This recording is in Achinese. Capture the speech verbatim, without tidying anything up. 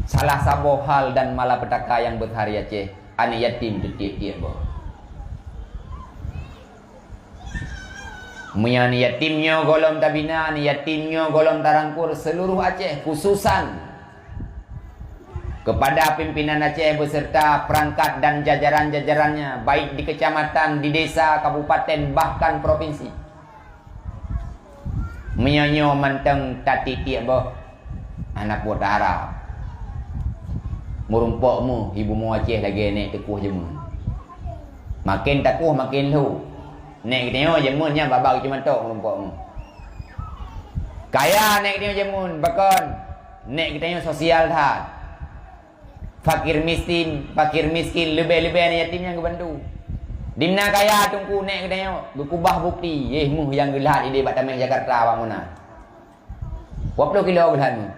Salah saboh hal dan malapetaka nyang beuhari Aceh, aneuk yatim teutiek-tiek boh. Meunyoe aneuk yatim nyoe gohlom tabina, aneuk yatim nyoe gohlom tarangkul, seluruh Aceh, khususan kepada pimpinan Aceh beserta perangkat dan jajaran-jajarannya, baik di kecamatan, di desa, kabupaten, bahkan provinsi. Meunyoe nyoe mantong tatiek-tiek boh, hana peue taharap. Meurumpok meuh ibu moe Aceh lagée nék teukoh jameun. Maken teukoh maken lhok. Nék geutanyoe jameun nyan babah geuceumantok meurumpok meuh. Kaya nék geutanyoe jameun, pakon? Nék geutanyoe sosial that. Fakir miskin, fakir miskin, leubeh-leubeh aneuk yatim nyang geubantu. Dimna kaya Teungku nék geutanyoe, geukubah bukti, yeh meuh nyang geulhat idéh bak taméng Jakarta bak Monas. Dua ploh kilo geulhat meuh.